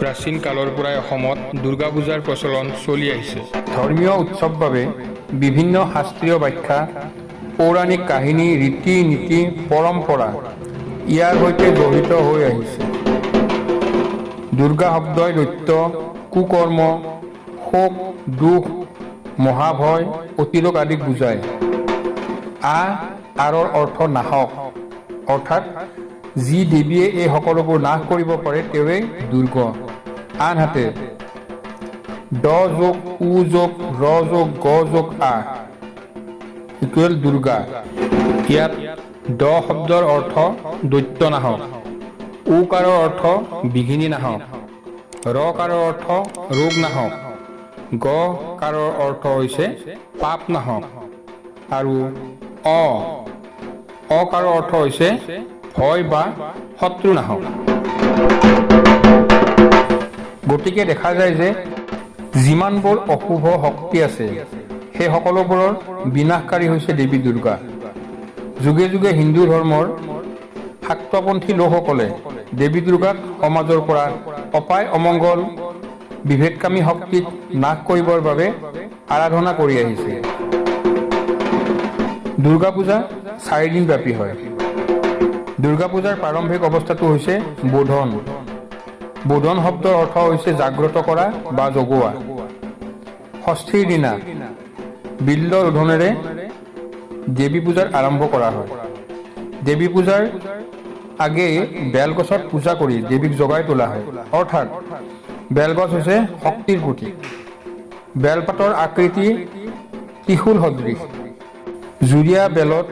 প্ৰাচীন কালৰ পৰাই অসমত দুৰ্গা পূজাৰ প্ৰচলন চলি আহিছে। ধৰ্মীয় উৎসৱ বাবে বিভিন্ন শাস্ত্ৰীয় ব্যাখ্যা, পৌৰাণিক কাহিনী, ৰীতি নীতি, পৰম্পৰা ইয়াৰ সৈতে জড়িত হৈ আহিছে। দুৰ্গা শব্দই দৈত্য, কুকৰ্ম, শোক, দুখ, মহাভয়, অতিৰোগ আদিক বুজায়। আ আৰৰ অৰ্থ নাশক, অৰ্থাৎ যি দেৱীয়ে এই সকলোবোৰ নাশ কৰিব পাৰে, তেওঁৱেই দুৰ্গ। আনহাতে দ যোগ উ যোগ ৰ যোগ গ যোগ আ ইকুৱেল দুৰ্গা। ইয়াত দ শব্দৰ অৰ্থ দৈত্যনাশক, উ-কাৰৰ অৰ্থ বিঘিনি নাশক, ৰ কাৰৰ অৰ্থ ৰোগ নাশক, গ কাৰৰ অৰ্থ হৈছে পাপ নাশক আৰু অ কাৰৰ অৰ্থ হৈছে ভয় বা শত্ৰু নাশক। গতিকে দেখা যায় যে যিমানবোৰ অশুভ শক্তি আছে, সেই সকলোবোৰৰ বিনাশকাৰী হৈছে দেৱী দুৰ্গা। যুগে যুগে হিন্দু ধৰ্মৰ শাক্তপন্থী লোকসকলে দেৱী দুৰ্গাক সমাজৰ পৰা অপায় অমংগল, বিভেদকামী শক্তিক নাশ কৰিবৰ বাবে আৰাধনা কৰি আহিছে। দুৰ্গা পূজা 4 দিন ব্যাপী হয়। দুৰ্গা পূজাৰ প্ৰাৰম্ভিক অৱস্থাটো হৈছে বোধন। বোধন শব্দৰ অৰ্থ হৈছে জাগ্ৰত কৰা বা জগোৱা। ষষ্ঠীৰ দিনা বিল্ল ৰোধনেৰে দেৱী পূজাৰ আৰম্ভ কৰা হয়। দেৱী পূজাৰ আগেয়ে বেলগছত পূজা কৰি দেৱীক জগাই তোলা হয়। অৰ্থাৎ বেলগছ হৈছে শক্তিৰ প্ৰতীক। বেলপাতৰ আকৃতি ত্ৰিশূল সদৃশ। জুৰীয়া বেলত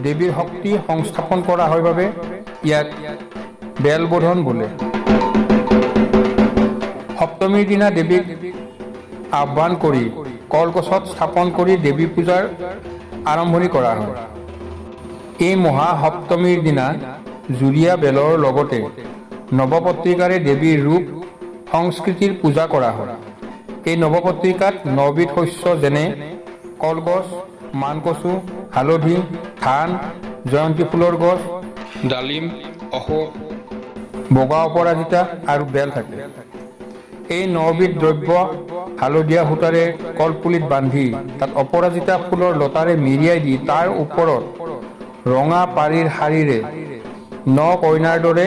দেৱীৰ শক্তি সংস্থাপন কৰা হয় বাবে ইয়াক বেলবোধন বোলে। সপ্তমীৰ দিনা দেৱীক আহ্বান কৰি কলগছত স্থাপন কৰি দেৱী পূজাৰ আৰম্ভণি কৰা হয়। এই মহাসপ্তমীৰ দিনা জুৰীয়া বেলৰ লগতে নৱপত্ৰিকাৰে দেৱীৰ ৰূপ সংস্কৃতিৰ পূজা কৰা হয়। এই নৱপত্ৰিকাত নবিধ শস্য, যেনে কলগছ, মানকচু, হালধি, ধান, জয়ন্তী ফুলৰ গছ, ডালিম, অশোক, বগা অপৰাজিতা আৰু বেল থাকে। এই নবিধ দ্ৰব্য হালধীয়া সূতাৰে কলপুলিত বান্ধি তাত অপৰাজিতা ফুলৰ লতাৰে মেৰিয়াই দি তাৰ ওপৰত ৰঙা পাৰিৰ শাৰীৰে ন কইনাৰ দৰে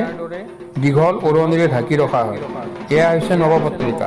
দীঘল ওৰণিৰে ঢাকি ৰখা হয়। এয়া হৈছে নৱপত্ৰিকা।